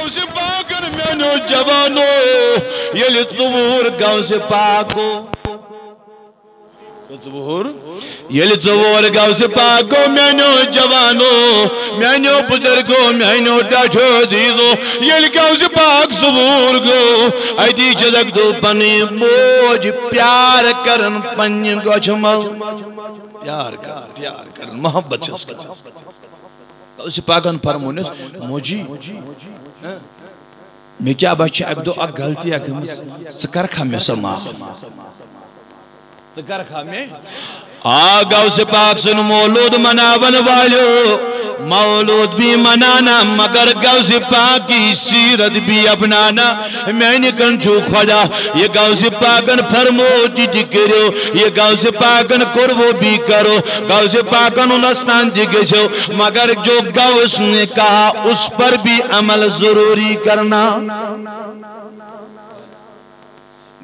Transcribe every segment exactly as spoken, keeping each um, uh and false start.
غوث پاکن میانیو جوانو، ییٚلہِ ژوٗر غوث پاک گوٚو۔ ژوٗر؟ ییٚلہِ ژوٗر غوث پاک گوٚو میانیو جوانو، میانیو بزرگو، میانیو ڈاٹھو عزیزو، ییٚلہِ غوث پاک ژوٗر گوٚو، اتی چھِ اکھ دۄہ پنٕنۍ موج پیار کران پننہِ گۄچھِ منٛز۔ پیار کران، پیار کران، محبت چھس کران۔ غوث پاکن فرمونس، موجی، مےٚ کیٛاہ باسہِ، اکہِ دۄہ اکھ غلطی اکھ گٔمٕژ، ژٕ کرکھا مےٚ سۄ معاف؟ ژٕ کرکھا مےٚ؟ آ، غوث پاک سُنٛد مولود مناون والیو، مولود بھی منانا، مگر غوث پاک کی سیرت بھی اپنانا۔ میانہِ کن چھُ خدا، یہِ غوث پاکن فرمو تہِ تہِ کٔرِو، یہِ غوث پاکن کوٚر وہ بھی کرو، غوث پاکن ہُنٛد استان تہِ گٔژھِو، مگر جو غوث نے کہا اس پر بھی عمل ضروری کرنا۔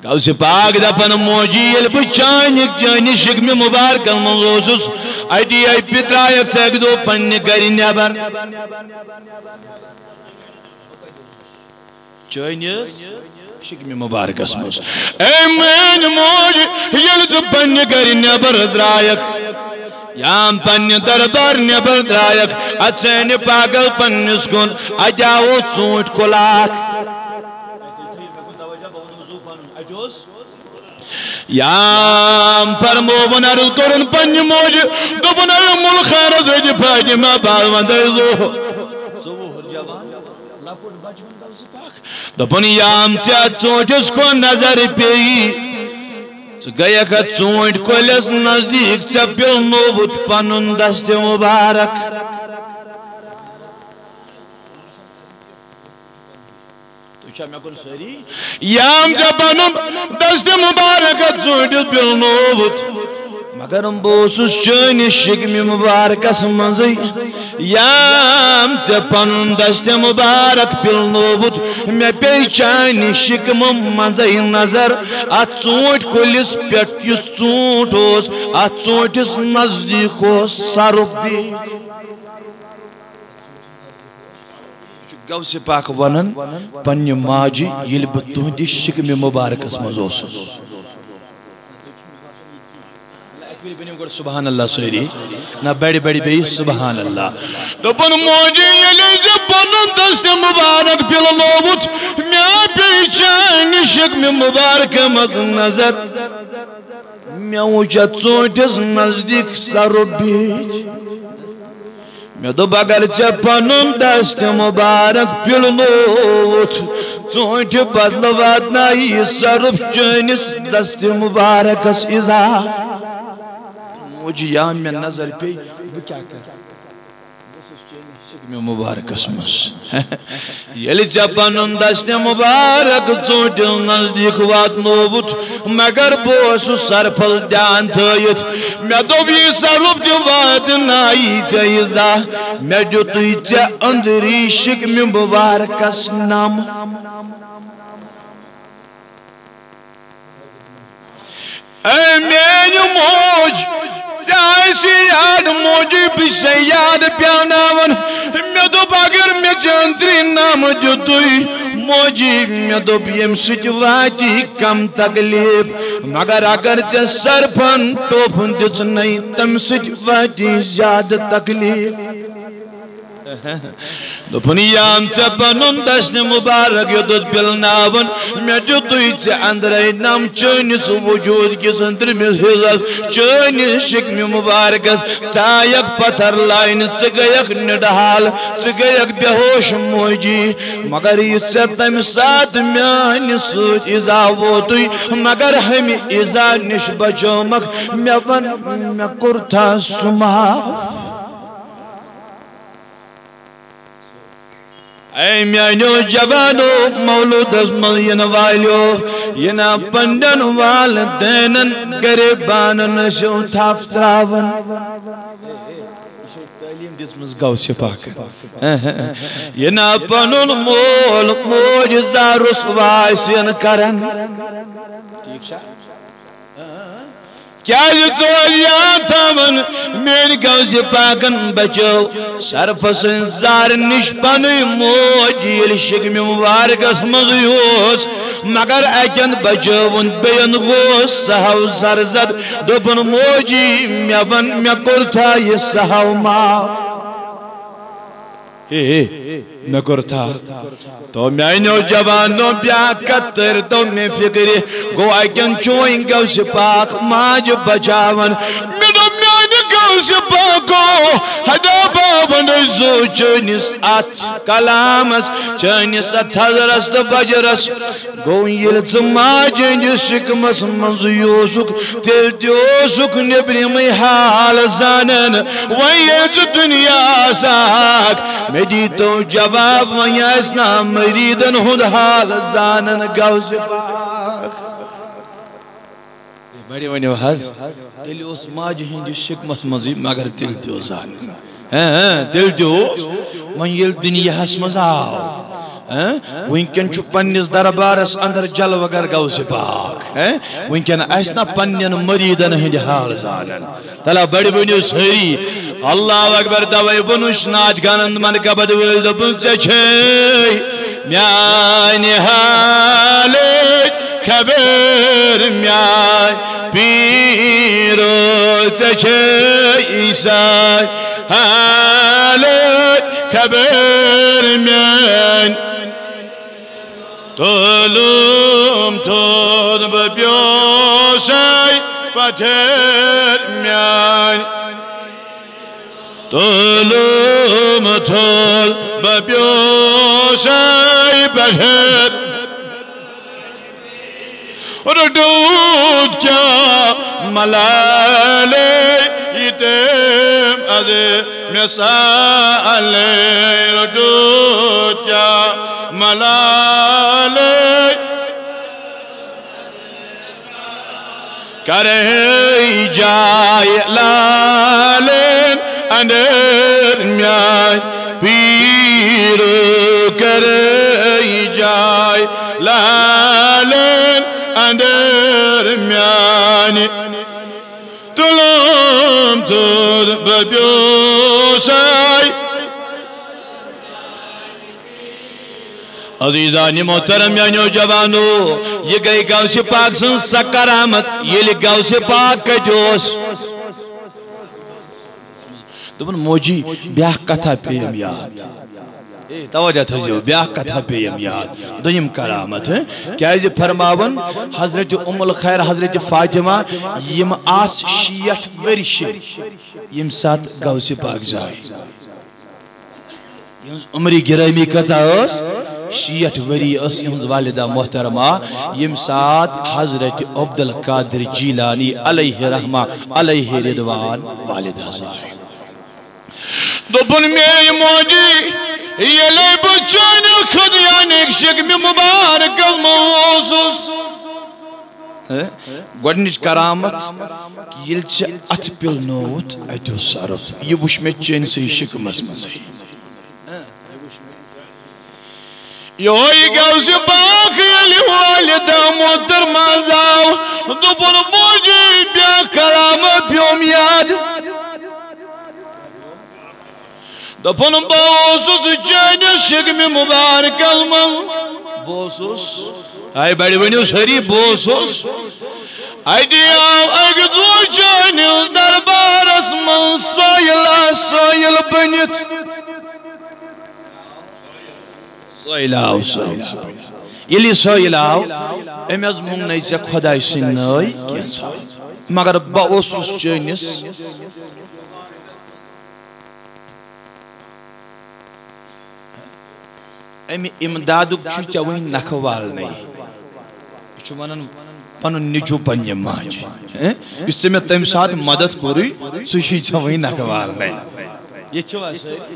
غوث پاک دپان، موجی، ییٚلہِ بہٕ چانہِ، چانہِ شکمہِ مبارکس منٛز اوسُس، اتی آیہِ پترایکھ ژٕ اکہِ دۄہ پننہِ گرِ نٮ۪بر۔ چٲنِس شکمہِ مبارکس منٛز۔ اے میٲنۍ موج، ییٚلہِ ژٕ پننہِ گرِ نٮ۪بر درٛایکھ، یا پننہِ دربار نٮ۪بر درٛایکھ، اتھ ژٕ انہِ پاگل پننِس کُن، اتہِ آو ژوٗنٛٹھۍ کُل اکھ۔ یا فرمووُن عرض کوٚرُن پننہِ موجہِ، دوٚپُن، اے مُل خیرس أتہِ فاطمہ، بہٕ ونہٕ تۄہہِ زُو۔ ژوٚوُہُر جوان، لۄکُٹ بچہٕ۔ دوٚپُن، یام ژےٚ ژوٗنٛٹھِس کُن نظر پیٚیی، ژٕ گٔیَکھ اَتھ ژوٗنٛٹھۍ کُلِس نزدیٖک، ژےٚ پِلنووُتھ پنُن دستِ مُبارک۔ تُہۍ چھا مےٚ کُن سٲری؟ یام ژےٚ پنُن دستِ مُبارک اَتھ ژوٗنٛٹھِس پِلنووُتھ۔ مگر بہٕ اوسُس چٲنِس شِکمہِ مُبارکس منٛزٕے۔ یام ژےٚ پنُن دستِ مُبارک پِلنووُتھ، مےٚ پیٚیہِ چانہِ شِکمہٕ منٛزٕے نظر۔ اتھ ژوٗنٛٹھۍ کُلِس پٮ۪ٹھ یُس ژوٗنٛٹھ اوس، اتھ ژوٗنٛٹھِس نزدیٖک اوس سرُپھ بیٖٹھ۔ یہِ چھُ غوث پاک ونان پننہِ ماجہِ، ییٚلہِ بہٕ تُہنٛدِ شِکمہِ مُبارکس منٛز اوسُس۔ اکہِ پھِرِ ؤنِو گۄڈٕ سبحان اللہ سٲری۔ نہ، بڑِ بڑِ بیٚیہِ سبحان اللہ۔ دوٚپُن، موجی، ییٚلہِ ژےٚ پنُن دستِ مُبارک پِلنووُتھ، مےٚ پیٚیہِ چانہِ شِکمہِ مُبارکہِ منٛز نظر۔ مےٚ وُچھ ژوٗنٛٹھِس نزدیٖک سرُپھ بیٖٹھ۔ مےٚ دوٚپ، اگر ژےٚ پنُن دستِ مُبارک پِلنووُتھ، ژوٗنٛٹھِ بدلہٕ واتنایہِ یہِ سرُپھ چٲنِس دستِ مُبارکس ایٖزا۔ موجی، یا مےٚ نظر پیٚیہِ، بہٕ کیٛاہ کرٕ؟ بہٕ چھُس چٲنِس شِکمہِ مُبارکس منٛز۔ ییٚلہِ ژےٚ پنُن دستِ مُبارک ژوٗنٛٹھِس نزدیٖک واتنووُتھ، مگر بہٕ اوسُس سرپھل دیان تھٲیِتھ۔ مےٚ دوٚپ، یہِ سرُپھ تہِ واتنایی ژےٚ ایٖزا۔ مےٚ دیُتُے ژےٚ أنٛدری شِکمہِ مُبارکس نم۔ اے میانہِ موج، ژےٚ آسی یاد موجی، بہٕ چھسے یاد پیاناوان۔ مےٚ دوٚپ، اگر مےٚ ژےٚ أنٛدری نامہٕ دیُتُے، موجی، مےٚ دوٚپ، ییٚمہِ سۭتۍ واتی کم تکلیف، مگر اگر ژےٚ سرپھن ٹوپھ دِژنَے، تمہِ سۭتۍ واتی زیادٕ تکلیف۔ دوٚپُن، یام ژےٚ پنُن دستِ مُبارک یوٚتَتھ پِلناوُن، مےٚ دیُتُے ژےٚ أنٛدرَے نم چٲنِس وجوٗد کِس أنٛدرِمِس حِصس، چٲنِس شِکمہِ مُبارکس۔ ژٕ آیَکھ پتھر لاینہٕ، ژٕ گٔیَکھ نِڈحال، ژٕ گٔیَکھ بے ہوش موجی۔ مگر یہِ ژےٚ تَمہِ ساتہٕ میٛانہِ سۭتۍ ایٖزا ووتُے، مگر ہُمہِ ایٖزا نِش بچومکھ۔ مےٚ وَن، مےٚ کوٚرتھا سُہ معاف؟ اے میانیو جوانو، مولودس منٛز یِنہٕ والیو، یِنہٕ پننٮ۪ن والدینن غریبانن ٲسِو تھپھ تراوان۔ یہِ چھِ تعلیٖم دِژمٕژ غوث پاکن۔ یِنہٕ پنُن مول موج زارُس واسین کران۔ ٹھیٖک چھا؟ کیازِ ژٕ اوس یاد تھاوان میٲنۍ غوث پاکن بچٲو شرفہٕ سٕنٛزِ زارٕ نِش پنٕنۍ موج، ییٚلہِ شِکمہِ مُبارکس منٛزٕے اوس، مگر اتٮ۪ن بچٲوُن بیٚین گوس۔ سُہ ہاو سرزد، دوٚپُن، موجی، مےٚ ون، مےٚ کوٚرتھا یہِ؟ سُہ ہاو معاف۔ ہے، ہے، مےٚ کوٚرتھا؟ تو میانیو جوانو، بیاکھ کتھ تٔر تو مےٚ فکرِ۔ گوٚو اتٮ۪ن چھُ وۄنۍ غوث پاک ماجہِ بچاوان۔ مےٚ دوٚپ، میانہِ غوث پاکو، ہدا بابن زو چٲنِس اتھ کلامس، چٲنِس اتھ تھزرس تہٕ بجرس۔ گوٚو ییٚلہِ ژٕ ماجہِ ہٕنٛدِس شِکمس منٛزٕے اوسُکھ، تیٚلہِ تہِ اوسُکھ نیٚبرِمٕے حال زانان۔ وۄنۍ ییٚلہِ ژٕ دُنیاہس آکھ، مےٚ دیٖتو جواب، وۄنۍ آسہِ نا مریٖدن ہُنٛد حال زانان غوث پاک؟ بڑِ ؤنِو حظ، تیٚلہِ اوس ماجہِ ہٕنٛدِس شِکمس منٛزٕے، مگر تیٚلہِ تہِ اوس زانان۔ ہاں، ہاں، تیٚلہِ تہِ اوس۔ وۄنۍ ییٚلہِ دُنیاہس منٛز آو، ہاں، وٕنکٮ۪ن چھُ پننِس دربارس اندر جلوٕ گر غوث پاک، ہاں، وٕنکٮ۪ن آسہِ نا پننٮ۪ن مریٖدن ہٕنٛدِ حال زانان۔ تلا بڑِ ؤنِو سٲری، اللہ اکبر، توے ووٚنُس نعت خانن من کبد وٲلۍ، دوٚپُن، ژےٚ چھے میانہِ حالٕچ خبر میانہِ پیٖرو، ژےٚ چھے سانہِ حالٕچ خبر میانہِ۔ تُلُم تھوٚد بہٕ بیوسَے پتھر میانہِ۔ تُلُم تھوٚد بہٕ بیوسَے پتھر۔ روٚٹُتھ کیٛاہ ملالے یہِ تٔمۍ ادٕ مثالے، روٚٹُتھ کیٛاہ ملالے۔ کرے جاے لالن اندر میان پیرو، کرے جاے لالن اندر میان۔ تُلُم تھوٚد بہٕ بیوسَے۔ عزیزان محترم، میانیو جوانو، یہِ گٔے غوث پاک سٕنٛز سۄ کرامت، ییٚلہِ غوث پاک کتہِ اوس۔ دوٚپُن، موجی، بیاکھ کتھا پیٚیَم یاد۔ اے، توجہ تھٲیزیو، بیاکھ کتھا پیٚیَم یاد۔ دوٚیِم کرامت، ہہ؟ کیازِ فرماوان حضرت ام الخیر، حضرت فاطمہ، یِم آس شیٹھ ؤرشہِ، ییٚمہِ ساتہٕ غوث پاک زاے۔ یِہٕنٛز عمر گرامی کۭژاہ ٲس؟ شیٹھ ؤری ٲس یِہٕنٛز والدہ محترمہ، ییٚمہِ ساتہٕ حضرت عبدالقادر جیلانی علیہ رحمہ علیہ رضوان والدہ زاے۔ دوٚپُن، میٲنۍ موجی، ییٚلے بہٕ چٲنِس خدیانٕکۍ شِکمہِ مُبارکس منٛز اوسُس۔ ہے، گۄڈٕنِچ کرامت، ییٚلہِ ژےٚ اَتھٕ پِلنووُتھ، اَتہِ اوس سرُپھ۔ یہِ وُچھ مےٚ چٲنِسٕے شِکمَس منٛزٕے۔ یِہوٚے غوث پاک ییٚلہِ والدہ محترمہ زاو، دوٚپُن، موجی، بیٛاکھ کرامت پیوٚم یاد۔ دوٚپُن، بہٕ اوسُس چٲنِس شِکمہِ مُبارکس منٛز۔ بہٕ اوسُس۔ اے بڑِ ؤنِو سٲری، بہٕ اوسُس۔ اَتہِ آو اَکہِ دۄہ چٲنِس دربارس منٛز سٲیِل، سٲیِل بٔنِتھ۔ سٲیِل آو، سٲیِل آو۔ ییٚلہِ یہِ سٲیِل آو، أمۍ حظ مونٛگ نَے ژےٚ خۄداے سٕنٛدۍ نٲے کینٛژھا۔ مگر بہٕ اوسُس چٲنِس اَمہِ اِمدادُک چھُے ژےٚ وٕنہِ نکھٕ والنَے۔ یہِ چھُ وَنان پَنُن نیٚچوٗ پنٛنہِ ماجہِ۔ ہیں؟ یُس ژےٚ مےٚ تَمہِ ساتہٕ مدد کوٚرُے، سُہ چھُے ژےٚ وٕنہِ نکھٕ والنَے۔ ییٚتہِ چھِوا سٲری؟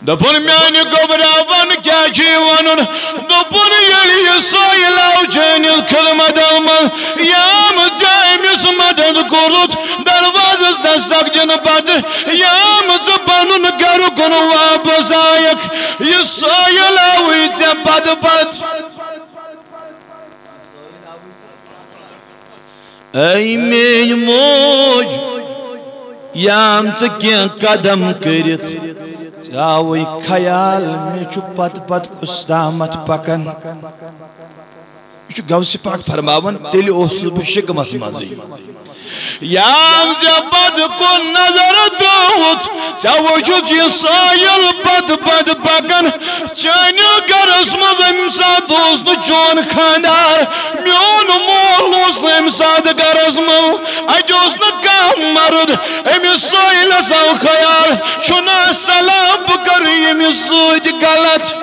دوٚپُن، میانہِ گوٚبرا، وَن کیٛاہ چھُے وَنُن؟ دوٚپُن، ییٚلہِ یہِ سٲیِل آو چٲنِس خدمتس منٛز، یام ژےٚ أمِس مدد کوٚرُتھ، دروازس دستک دِنہٕ پتہٕ، یام ژٕ پنُن گرٕ کُن واپس آیکھ، یہِ سٲیِل آوٕے ژےٚ پتہٕ پتہٕ۔ اے میٲنۍ موج، یام ژٕ کینٛہہ قدم کٔرِتھ، ژےٚ آوٕے خیال مےٚ چھُ پتہٕ پتہٕ کُس تامتھ پکان؟ یہِ چھُ غوث پاک فرماوان، تیٚلہِ اوسُس بہٕ شِکمس منٛزٕے۔ یام ژےٚ پتہٕ کُن نظر ترٲوٕتھ، ژےٚ وُچھُتھ یہِ سٲیِل پتہٕ پتہٕ پکان۔ چٲنِس گرس منٛز امہِ ساتہٕ اوس نہٕ چون خانٛدار، میون مول اوس نہٕ امہِ ساتہٕ گرس منٛز، اتہِ اوس نہٕ کانٛہہ مرد۔ أمِس سٲیلس آو خیال، چھُنہ سلام بہٕ کرٕ ییٚمِس سۭتۍ غلط۔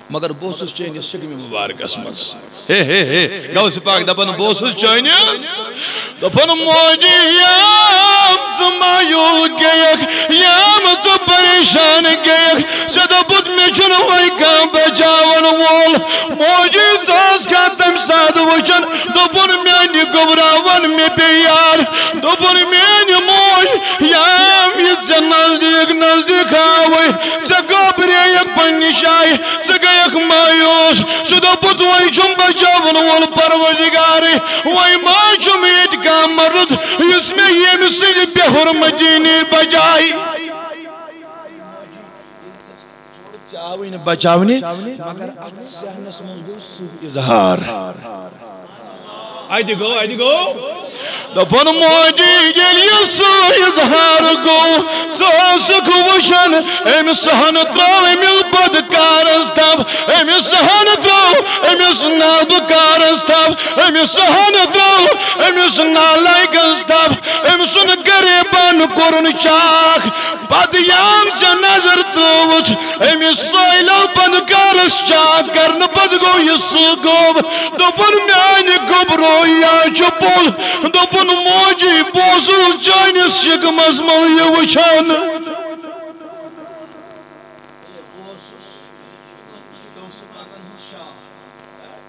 مگر بہٕ اوسُس چٲنِس شِکمہِ مُبارکَس منٛز۔ ہے، ہے، ہے، غوث پاک دَپان، بہٕ اوسُس چٲنِس۔ دوٚپُن، موجی، یام ژٕ مایوٗس گٔیَکھ، یام ژٕ پریشان گٔیَکھ، ژےٚ دوٚپُتھ، مےٚ چھُنہٕ وۄنۍ کانٛہہ بچاوَن وول۔ موجی، ژٕ ٲس کھا تَمہِ ساتہٕ وٕچھان؟ دوٚپُن، میٛانہِ گوٚبرا وَن مےٚ بیٚیہِ یار۔ دوٚپُن، میٛانہِ موج، یام یہِ ژےٚ نزدیٖک نزدیٖک آوٕے، ژےٚ گابرییَکھ پننہِ جایہِ، ژٕ گٔیَکھ مایوس۔ ژٕ دوٚپُتھ، وۄنۍ چھُم بچاوَن وول پروردگارٕے، وۄنۍ ما چھُم ییٚتہِ کانٛہہ مرد، یُس مےٚ ییٚمہِ سٕنٛدِ بے حرمتی نی بچایہِ؟ ژےٚ آوٕے نہٕ بچاونہِ، مگر اتھ صحنس منٛز گوٚو سُہ اظہار۔ اتہِ گوٚو، اتہِ گوٚو۔ دوٚپُن، موجی، ییٚلہِ یہِ سُہ اظہار گوٚو، ژٕ ٲسٕکھ وٕچھان، أمِس ہن ترٲو أمِس بدکارس تھپھ، أمِس ہن ترٲو أمِس نابکارس تھپھ، أمِس ہن ترٲو أمِس نالایکس تھپھ، أمۍ سُنٛد غریبن کوٚرُن چاکھ۔ پتہٕ یام ژےٚ نظر ترٲوٕتھ أمِس سٲیلو بدکارس چاکھ کرنہٕ پتہٕ گوٚو یہِ سُہ گوٚو۔ دوٚپُن، میانہِ گوٚبرو، یا چھُ پوٚز۔ دوٚپُن، موجی، بہٕ اوسُس چٲنِس شِکمس منٛز یہِ وٕچھان۔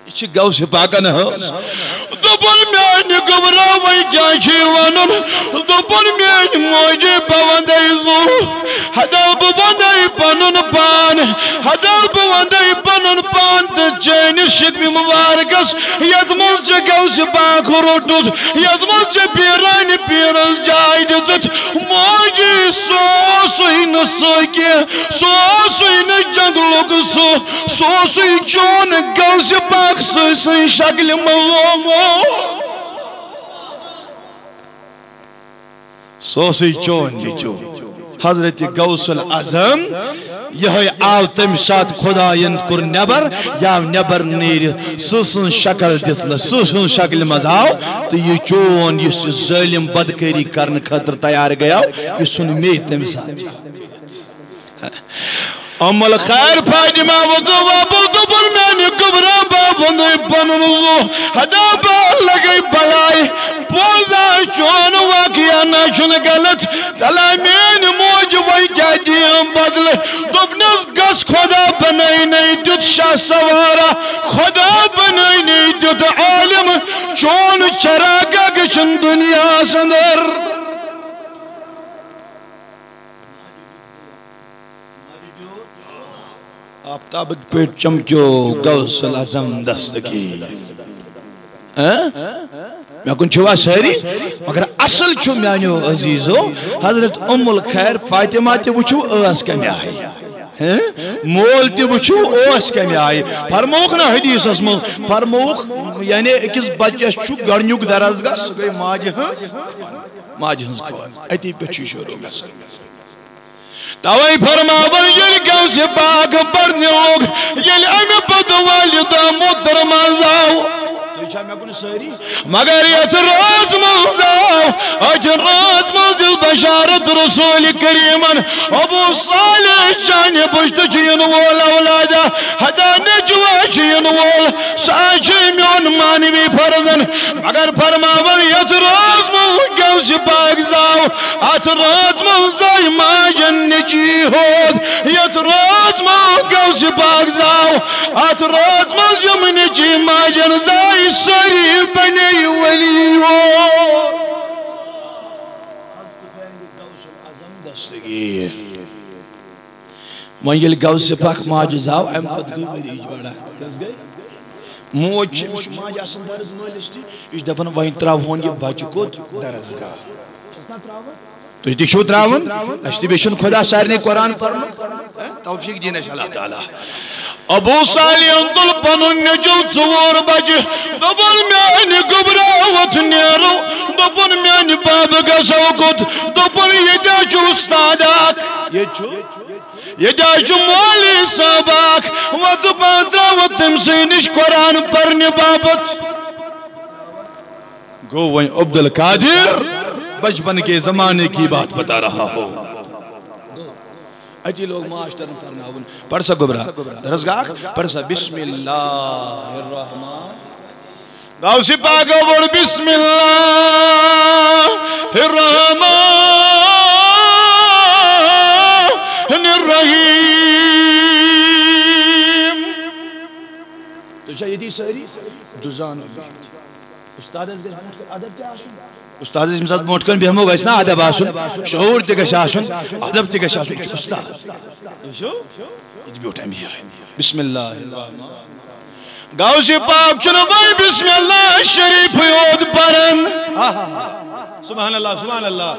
یہِ چھِ غوث پاکن ہٕنٛز۔ دوٚپُن، میانہِ گوٚبرا، وۄنۍ کیٛاہ چھُے وَنُن؟ دوٚپُن، میٲنۍ موجی، بہٕ وَندَے زُو، ہتا بہٕ وَندَے پَنُن پان، ہتا بہٕ وَندَے پَنُن پان تہٕ چٲنِس شِکمہِ مُبارکَس، یَتھ منٛز ژےٚ غوث پاک روٚٹُتھ، یَتھ منٛز ژےٚ پیٖرانہِ پیٖرَس جاے دِژٕتھ۔ موجی، سُہ اوسُے نہٕ سُہ کینٛہہ، سُہ اوسُے نہٕ جنگلُک سُہ، سُہ اوسُے چون غوث پاک سٕے سٕنٛزِ شکلہِ منٛز آمُت۔ سُہ اوسُے چون نیٚچو۔ حضرت غوث العظم، یِہوٚے آو تَمہِ ساتہٕ خدایَن کوٚر نٮ۪بر، یا نٮ۪بر نیٖرِتھ سٕے سٕنٛز شکل دِژنَس، سٕے سٕنٛز شکلہِ منٛز آو، تہٕ یہِ چون یُس یہِ ظٲلِم بدکٲری کرنہٕ خٲطرٕ تیار گٔیاو، یہِ ژھُن مے تَمہِ ساتہٕ۔ ام الخیر فاطمہ ووت واپس، دوٚپُن، میانہِ گوٚبرا، بہٕ وَندَے پَنُن زُو، ہتا بہٕ لگے بلاے۔ پوٚز ہا چون واقعہ نہ چھُنہٕ غلط۔ تلا میٲنۍ موج، وۄنۍ کیٛاہ دِیِم بدلہٕ؟ دوٚپنَس، گژھ، خدا بنٲینَے تیُتھ شاہ سوارا، خدا بنٲینَے تیُتھ عالم، چون چراغا گژھن دُنیاہَس اندر۔ آفتابٕکۍ پٲٹھۍ چمکیو غوث العظم دستگیر۔ ہاں؟ مےٚ کُن چھِوا سٲری؟ مگر اصل چھُ میانیو عزیزو، حضرت ام الخیر فاطمہ تہِ وٕچھِو ٲس کمہِ آیہِ۔ ہاں؟ مول تہِ وٕچھِو اوس کمہِ آیہِ۔ فرمووُکھ نہ حدیثس منٛز، فرمووُکھ یعنی أکِس بچس چھُ گۄڈنیُک درس گژھ، سُہ گٔے ماجہِ ہٕنٛز، ماجہِ ہٕنٛز کھوژ۔ اتی پٮ۪ٹھ چھُ یہِ شروع گژھان۔ توے فرماوان، ییٚلہِ غوث پاک پرنہِ لوٚگ، ییٚلہِ امہِ پتہٕ والدہ محترمہ زاو۔ تُہۍ چھا مےٚ کُن سٲری؟ مگر یتھ رٲژ منٛز زاو، اتھ رٲژ منٛز دِژ بشارت رسول کریمن، ابو صالح چانہِ پشتہٕ چھُ یِنہٕ وول اولادہ، ہتا نیچوا چھُ یِنہٕ وول، سُہ ہا چھُ میون معنوی فرزند۔ مگر فرماوان، یتھ رٲژ منٛز غوث پاک زاو، اتھ رٲژ منٛز زاے ماجن نیٚچی ہوت۔ یتھ رٲژ منٛز غوث پاک زاو، اتھ رٲژ منٛز یِم نیٚچی ماجن زاے، سٲری بنے ولی ہوت۔ دستگیر۔ وۄنۍ ییٚلہِ غوث پاک ماجہِ زاو، امہِ پتہٕ گٔے ؤری جوڑا۔ کٔژ گٔے؟ موج چھِ، أمِس چھُ ماجہِ آسان درد مٲلِس تہِ، یہِ چھِ دَپان، "وۄنۍ ترٛاوہون یہِ بَچہٕ کوٚت؟ درسگاہ۔" تُہۍ تہِ چھِو ترٛاوان، اَسہِ تہِ بیٚیہِ چھُنہٕ خۄدا سارنٕے قرآن پَرنُک، ہہ؟ توفیٖق دِیِن اَسہِ اللہ تعالیٰ۔ ابو صالحن تُل پنُن نیٚچو ژور بجہِ، دوٚپُن، "میانہِ گوٚبرا وۄتھ نیرو۔" دوٚپُن، "میانہِ بابہٕ گژھو کوٚت؟" دوٚپُن، "ییٚتہِ حظ چھُ اُستاد اکھ، ییٚتہِ چھُ، ییٚتہِ حظ چھُ مولوی صٲب اکھ، وۄتھ بہٕ ترٛاوٕ تٔمۍ سٕے نِش قرآن پرنہِ باپتھ۔" گو وۄنۍ عبدالقادر، بچپن کے زمانے کی بات بتا رہا ہوں۔ اتی لوگ ماسٹرن پرناوُن۔ پَر سا گوٚبرا، درسگاہ اکھ، پَر سا بسم اللہ الرحمن۔ غوث پاک ووٚن بسم اللہ الرحمن الرحیم۔ تُہۍ چھا ییٚتی سٲری؟ دُزان۔ استادس گژھِ برونٛٹھ کَنہِ ادب تہِ آسُن۔ استادس ییٚمہِ ساتہٕ برونٛٹھ کَنہِ بیٚہمو، گژھِ نا ادب آسُن، شعوٗر تہِ گژھِ آسُن، ادب تہِ گژھِ آسُن۔ یہِ چھُ استاد۔ یہِ چھُ، یہِ تہِ بیوٗٹھ اَمی آیہِ۔ بسم اللہ الرحمن۔ غوث پاک چھُنہٕ وۄنۍ بسم اللہ شریٖفٕے یوت پران۔ سبحان اللہ، سبحان اللہ۔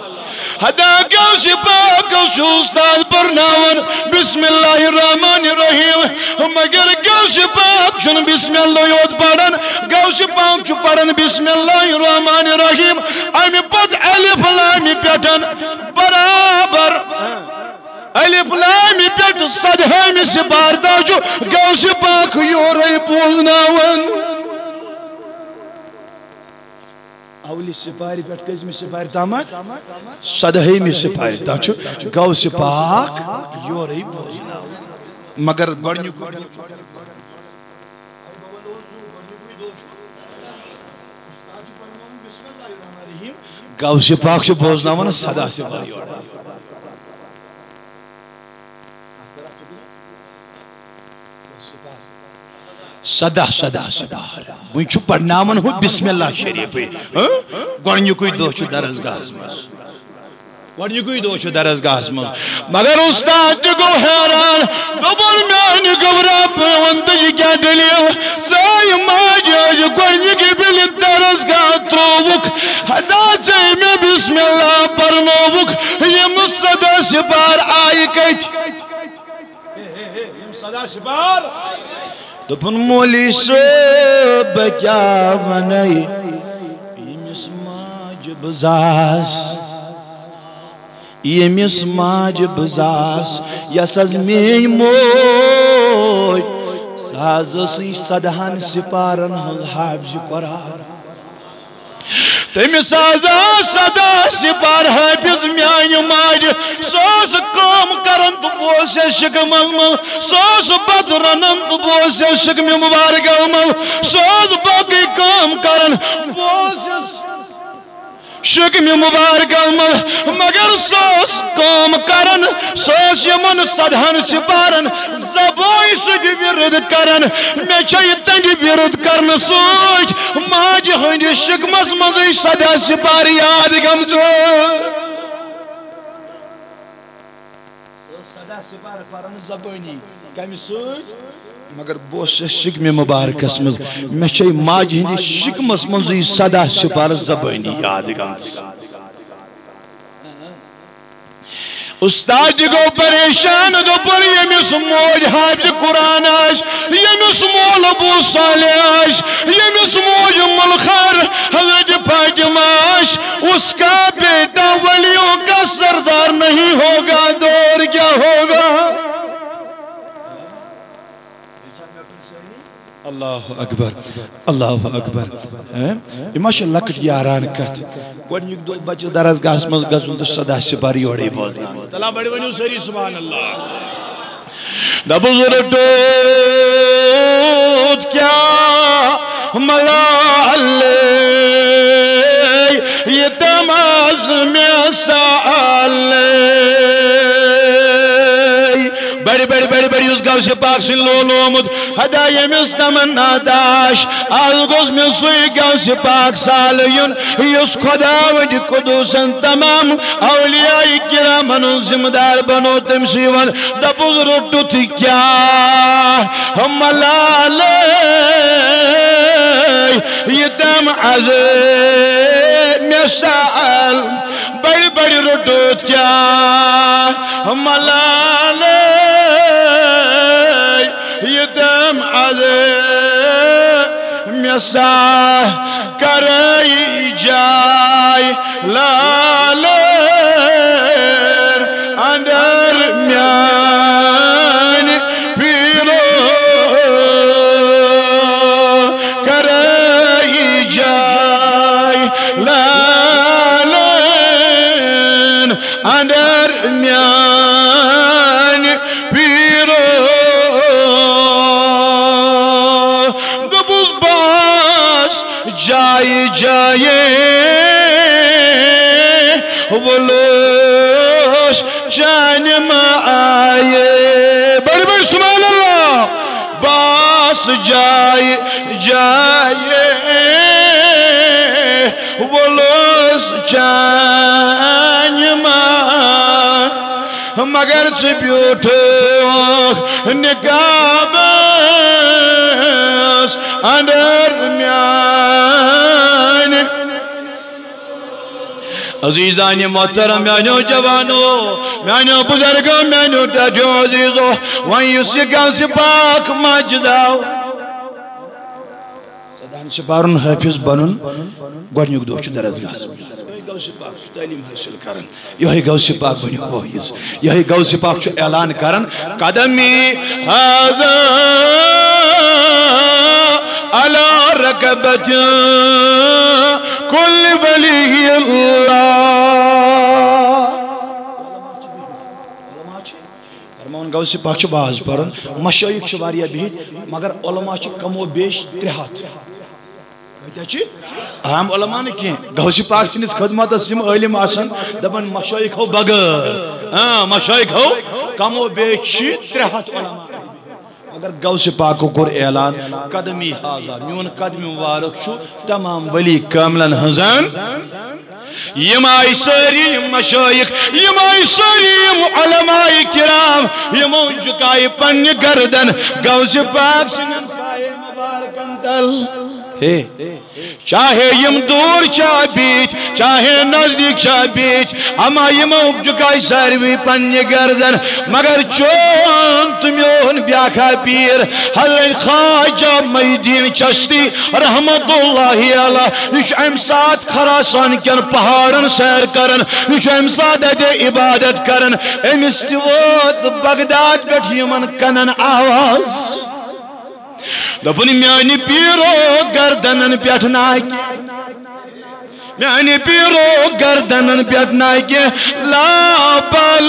ہتا غوث پاک چھُ استاد پرناوان بسم اللہ الرحمن الرحیم، مگر غوث پاک چھُنہٕ بسم اللہ یوت پران، غوث پاک چھُ پران بسم اللہ الرحمن الرحیم، اَمہِ پتہٕ الف لامہِ پٮ۪ٹھ برابر الف لامہِ پٮ۪ٹھ سدہٲمہِ سپارِ تام چھُ غوث پاک یورے بوزناوان۔ اولہِ سپارِ پٮ۪ٹھ کٔژمہِ سپارِ تامتھ؟ سدہٲمہِ سپارِ تام چھُ غوث پاک یورے بوزناوان۔ مگر گۄڈٕنیُک غوث پاک چھُ بوزناوان سداہ سپارِ یورے۔ سداہ، سداہ سپارِ۔ وۄنۍ چھُ پرناوان ہُہ بسم اللہ شریٖفٕے۔ ہہ؟ گۄڈٕنیُکُے دۄہ چھُ درسگاہس منٛز۔ گۄڈٕنیُکُے دۄہ چھُ درسگاہس منٛز۔ مگر استاد تہِ گوٚو حیران۔ دوٚپُن، "میانہِ گوٚبرا، بہٕ وَنہٕ تہٕ یہِ کیٛاہ دٔلیٖل؟ ژٕ آیہِ ماجہِ ہٕنٛزِ گۄڈٕنِکہِ وِلہِ درسگاہ ترٛووُکھ۔ ہتا ژےٚ مےٚ بسم اللہ پرنووُکھ۔ یِم سداہ سپارِ آیہِ کتہِ؟" یِم سداہ سپارِ۔ دوٚپُن، "مولوی صٲب، بہٕ کیٛاہ وَنَے؟ ییٚمِس ماجہِ بہٕ زاس، ییٚمِس ماجہِ بہٕ زاس، یۄس حظ میٛٲنۍ موج، سۄ حظ ٲسٕے سدہَن سپارن ہٕنٛز حافظ قرآن۔" تٔمِس حظ ٲس سداہ سپارِ حافظ میانہِ ماجہِ۔ سۄ ٲس کٲم کران تہٕ بہٕ اوسُس شِکمس منٛز۔ سۄ ٲس بتہٕ رنان تہٕ بہٕ اوسُس شِکمہِ مُبارکس منٛز۔ سۄ ٲس باقٕے کٲم کران، بہٕ اوسُس شِکمہِ مُبارکس منٛز۔ مگر سۄ ٲس کٲم کران، سۄ ٲس یِمن سدہن سپارن زبٲنۍ سۭتۍ ورد کران۔ مےٚ چھےٚ یہِ تنگہِ ورد کرنہٕ سۭتۍ ماجہِ ہٕنٛدِ شِکمس منٛزٕے سداہ سپارِ یاد گٔمژٕ۔ سۄ ٲس سداہ سپارٕ پران زبٲنی۔ کمہِ سۭتۍ؟ مگر بہٕ اوسُس شِکمہِ مُبارکس منٛز۔ مےٚ چھےٚ ماجہِ ہٕنٛدِ شِکمس منٛزٕے سداہ سپارٕ زبٲنی یاد گٔمژٕ۔ استاد تہِ گوٚو پریشان، دوٚپُن، ییٚمِس موج حافظ قرآن آسہِ، ییٚمِس مول ابو صالح آسہِ، ییٚمِس موج ملخر حضرت فاطمہ آسہِ، اس کا بیٹا ولیوں کا سردار نہیں ہوگا، تو اور کیا ہوگا؟ اللہ اکبر، اللہ اکبر۔ ہیں؟ یہِ ما چھِ لۄکٕٹ یاران کتھ؟ گۄڈٕنیُک دۄہ بچہِ درسگاہس منٛز گژھُن تہٕ سداہ سپارِ یورے بوزناوُن۔ تلا بڑِ ؤنِو سٲری سبحان اللہ۔ دَپُس روٚٹُتھ کیٛاہ ملالے، یہِ تہِ مہ حظ مےٚ سالے۔ بڑِ، بڑِ، بڑِ، بڑِ، یُس غوث پاک سٕنٛدِ لولہٕ آمُت، ہتا ییٚمِس تمنا داش، از گوٚژھ مےٚ سُے غوث پاک سالہٕ یُن، یُس خداوند قدوسن تمام اولیاء کرامن ہُنٛد ذمہٕ دار بنو۔ تٔمۍ سٕے ووٚن، دَپُس روٚٹُتھ کیٛاہ ملالے۔ یہِ تم از مےٚ سال بڑِ بڑِ روٚٹُتھ کیٛاہ ملالے۔ یہِ تم از مےٚ سا کرے جاے لالے اندر میانہِ پیرو کرے جاے لالن اندر میانہِ پیرو۔ دوٚپُس بس جایہِ جایہِ وولُس چانہِ مایہِ۔ بڑِ بڑِ سبحان اللہ۔ بس جایہِ جایہِ وولُس چانہِ مایہِ۔ مگر ژٕ بیوٗٹھُکھ نقابس اندر میانہِ۔ عزیزانِ محترم، میانیو جوانو، میانیو بزرگو، میانیو ٹاٹھیو عزیزو، وۄنۍ یُس یہِ غوثِ پاک مسجد آو، سیدن چھُ پرُن حٲفظ بنُن، گۄڈٕنیُک دۄہ چھُ درسگاہس منٛز۔ یِہوٚے غوثِ پاک چھُ تعلیٖم حٲصِل کران، یِہوٚے غوثِ پاک بنیو وٲعظ، یِہوٚے غوثِ پاک چھُ اعلان کران، قدمی هذا على رقبة كل ولي الله۔ فرماوان غوثِ پاک چھُ واز پران، مشائخ چھِ واریاہ بِہِتھ، مگر علماء چھِ کم و بیش ترٛےٚ ہتھ۔ کۭتیٛاہ چھِ؟ عام علماء نہٕ کینٛہہ، غوثِ پاک سٕنٛدِس خدمتس یِم عٲلِم آسن، دپان مشائخو بغٲر، آ، مشائخو کم و بیش چھِ ترٛےٚ ہتھ علماء۔ مگر غوثِ پاکو کوٚر اعلان، قدمی هذا، میون قدمِ مبارک چھُ تمام ولی کاملن ہٕنٛزن۔ یِم آیہِ سٲری یِم مشائخ، یِم آیہِ سٲری یِم علماء کرام، یِمو جُکایہِ پننہِ گردن غوثِ پاک سٕنٛدٮ۪ن پایَن مبارکن تل۔ ہے، چاہے یِم دوٗر چھا بِہِتھ، چاہے نزدیٖک چھا بِہِتھ، اما یِمو جُکایہِ ساروی پننہِ گردن۔ مگر چون تہٕ میون بیٛاکھا پیٖر حضرت خواجہ محی الدین چشتی رحمت اللہ علیہ، یہِ چھُ اَمہِ ساتہٕ خراسان کٮ۪ن پہاڑن سیر کران، یہِ چھُ اَمہِ ساتہٕ اَتہِ عبادت کران۔ أمِس تہِ وٲژ بغداد پٮ۪ٹھ یِمن کنن آواز۔ دوٚپُن، میانہِ پیٖرو گردنن پٮ۪ٹھ نہ کینٛہہ، میانہِ پیٖرو گردنن پٮ۪ٹھ نہ کینٛہہ، لا بل۔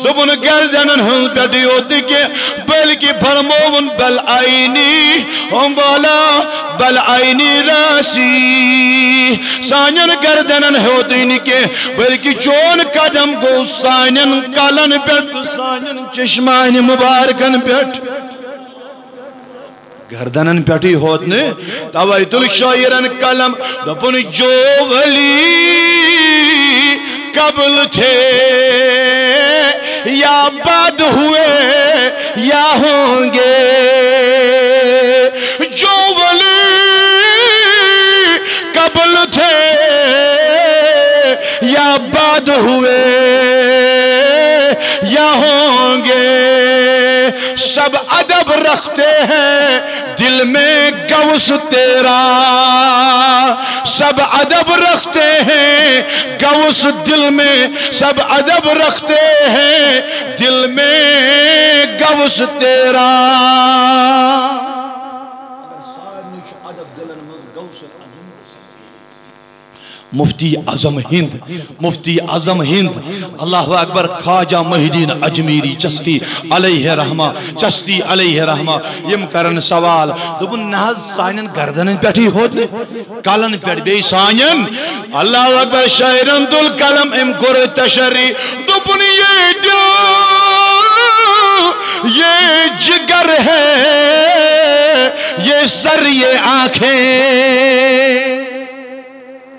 دوٚپُن، گردنن ہٕنٛز پٮ۪ٹھٕے یوت نہٕ کینٛہہ، بلکہِ فرمووُن، بل عینی، ہم والا، بل عینی راسی۔ سانٮ۪ن گردنن ہیوٚتُے نہٕ کینٛہہ، بلکہِ چون قدم گوٚو سانٮ۪ن کلن پٮ۪ٹھ تہٕ سانٮ۪ن چشمانِ مبارکن پٮ۪ٹھ۔ گردنن پٮ۪ٹھٕے ہوت نہٕ، توے تُل شٲعرن قلم، دوٚپُن، جو ولی قبل تھے یا بعد ہوئے یا ہوں گے، جو ولی قبل تھے یا بعد ہوئے یا ہوں گے، سب ادب رکھتے ہیں دل میں غوث تیرا، سب ادب رکھتے ہیں غوث دل میں، سب ادب رکھتے ہیں دل میں غوث تیرا۔ مفتی اعظم ہند، مفتی اعظم ہند، اللہ اکبر، خواجہ محی الدین اجمیری چشتی علیہ رحمہ، چشتی علیہ رحمہ، یم کرن سوال، دوٚپُن، نہ حظ، سانٮ۪ن گردنن پٮ۪ٹھٕے ہوت نہٕ، کلن پٮ۪ٹھ بیٚیہِ سانٮ۪ن۔ اللہ اکبر، شاعرن تُل قلم، أمۍ کوٚر تشریح، دوٚپُن، یہ دل، یہ جگر ہے، یہ سر، یہ آنکھیں۔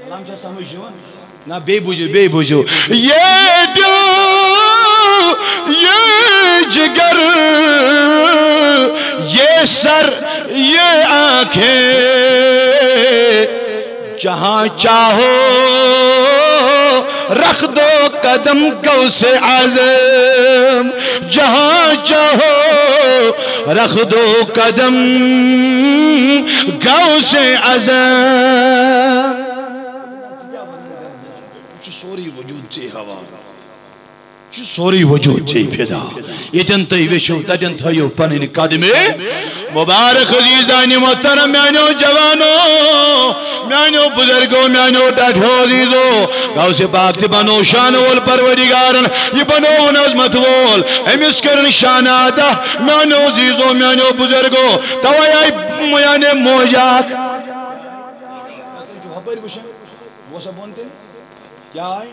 کلام چھا سمجھ یِوان؟ نہ، بیٚیہِ بوٗزِو، بیٚیہِ بوٗزِو۔ یہ دل، یہ جگر، یہ سر، یہ آنکھیں، جہاں چاہو رکھ دو قدم غوث اعظم، جہاں چاہو رکھ دو قدم غوث اعظم۔ سورُے وجود ژےٚ حوالہٕ۔ چھُ سورُے وجود ژےٚ فدا۔ ییٚتٮ۪ن تُہۍ ویٚژھِو، تَتٮ۪ن تھٲیِو پنٕنۍ قدمہِ مبارک۔ عزیزانِ محترم، میانیو جوانو، میانیو بزرگو، میانیو ٹاٹھیو عزیزو، غوث پاک تہِ بنو شان وول پروردگارن، یہِ بنووُن عظمت وول، أمِس کٔرٕن شان ادا۔ میانیو عزیزو، میانیو بزرگو، توے آیہِ میانہِ موج اکھ۔ کیٛاہ آے؟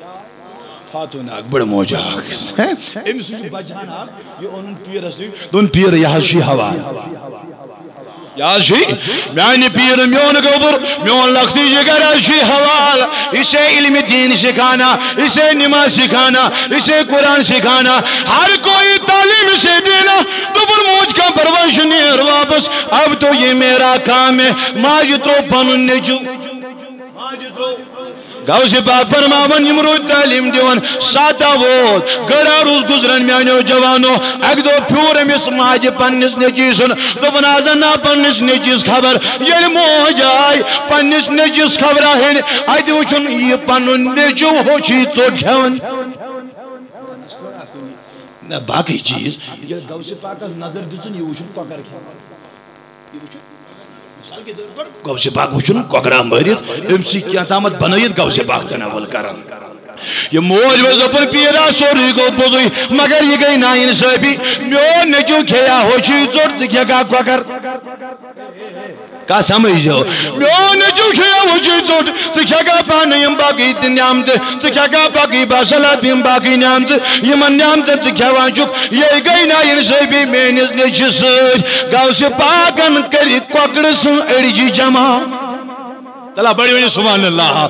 خاتون اکھ، بٔڑ موج اکھ۔ ہیں؟ أمِس چھُ یہِ بچان اکھ، یہِ اوٚنُن پیٖرس نِش، دوٚپُن، "پیٖر، یہِ حظ چھُ یہِ حوال۔ یہِ حظ چھُ یہِ میانہِ پیٖر، میون گوٚبُر، میون لختِ جگر حظ چھُ یہِ حوال۔ اسے علم دین سکھانا، اسے نماز سکھانا، اسے قرآن سکھانا، ہر کوئی تعلیم اسے دینا۔" دوٚپُن، "موج، کانٛہہ پرواے چھُنہٕ، نیر واپس، اب تو یہ میرا کام ہے۔" ماجہِ ترٛوو پنُن نیٚچو۔ غوث پاک فرماوان، یِم روٗدۍ تعلیٖم دِوان، ساتا ووت، گڑا روٗز گُزران میانیو جوانو۔ اَکہِ دۄہ پھیوٗر أمِس ماجہِ پننِس نیٚچی سُنٛد، دوٚپُن، "آز اَنہٕ پننِس نیٚچِس خبر۔" ییٚلہِ موج آے پننِس نیٚچِس خبرا ہیٚنہِ، اَتہِ وُچھُن یہِ پنُن نیٚچو ہوٚچھِ ژوٚٹ کھٮ۪وان۔ نہ، باقٕے چیٖز، ییٚلہِ غوث پاکس نظر دِژٕن، یہِ وُچھُن کۄکر کھٮ۪وان۔ غوث پاک وُچھُن کۄکرا مٲرِتھ، أمۍ سٕے کینٛہہ تامَتھ بنٲیِتھ غوث پاک تناول کران۔ یہِ موج ؤژھ، دوٚپُن، "پیٖرا، سورُے گوٚو پوٚزُے، مگر یہِ گٔے نااِنصٲفی۔ میون نیٚچو کھیٚیا ہوٚچھُے ژوٚٹ، ژٕ کھٮ۪کھا کۄکر؟" کتھ سمجھو؟ "میون نیٚچو کھیٚیا ہوٚچھُے ژوٚٹ، ژٕ کھٮ۪کھا پانہٕ یِم باقٕے تہِ نعمتہٕ؟" ژٕ کھٮ۪کھا باقٕے باصلات یِم باقٕے نعمژٕ، یِمن نعمژن ژٕ کھٮ۪وان چھُکھ، یے گٔے نا اِنصٲفی میٲنِس نیٚچوِس سۭتۍ۔ غوث پاکن کٔرۍ کۄکرٕ سٕنٛز أڑجہِ جمع۔ تلا بڑی ؤنِو سبحان اللہ۔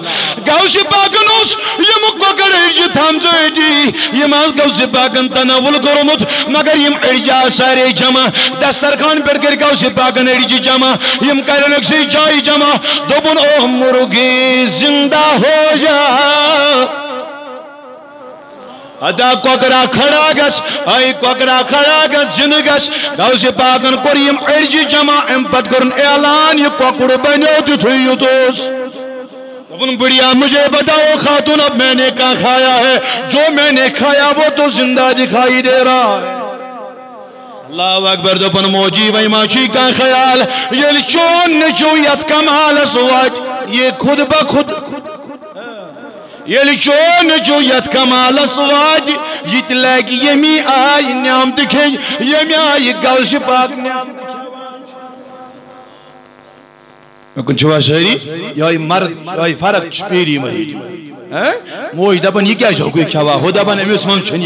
غوث پاکن اوس یِم کۄکر أڑجہِ تھامژٕ أتی، یِم آس غوث پاکن تناول کوٚرمُت، مگر یِم أڑجہِ آس سارے جمع۔ دسترخوان پٮ۪ٹھ کٔرۍ غوث پاکن أڑجہِ جمع، یِم کرن أکسٕے جایہِ جمع۔ دوٚپُن، "او مرغی زندہ ہو جا۔" ادا کۄکرا کھڑا گژھ، اے کۄکرا کھڑا گژھ، زندٕ گژھ۔ غوث پاکن کوٚر یِم أڑجہِ جمع، اَمہِ پتہٕ کوٚرُن اعلان، یہِ کۄکُر بنیو تیُتھُے یُتھ اوس۔ دوٚپُن، "بڑھیا، مجھے بتاؤ خاتون، اب میں نے کیا کھایا ہے؟ جو میں نے کھایا وہ تو زندہ دکھائی دے رہا ہے۔" اللہ اکبر۔ دوٚپُن، "موجی، وۄنۍ ما چھُے کانٛہہ خیال؟ ییٚلہِ چون نیٚچو یتھ کمالس واتہِ، یہ خود بخود، ییٚلہِ چون نیٚچو یتھ کمالس واتہِ، یہِ تہِ لگہِ ییٚمی آیہِ نعمتہٕ کھیٚنۍ، ییٚمہِ آیہِ غوث پاک نعمتہٕ کھیٚوان چھُ۔" مےٚ کُن چھِوا سٲری؟ یِہوٚے مرد، یِہوٚے فرق چھِ پیٖری مریٖدی۔ ہہ؟ موج دَپان، "یہِ کیٛازِ چھُکھ یہِ کھٮ۪وان؟" ہُہ دَپان، "أمِس منٛز چھَنہٕ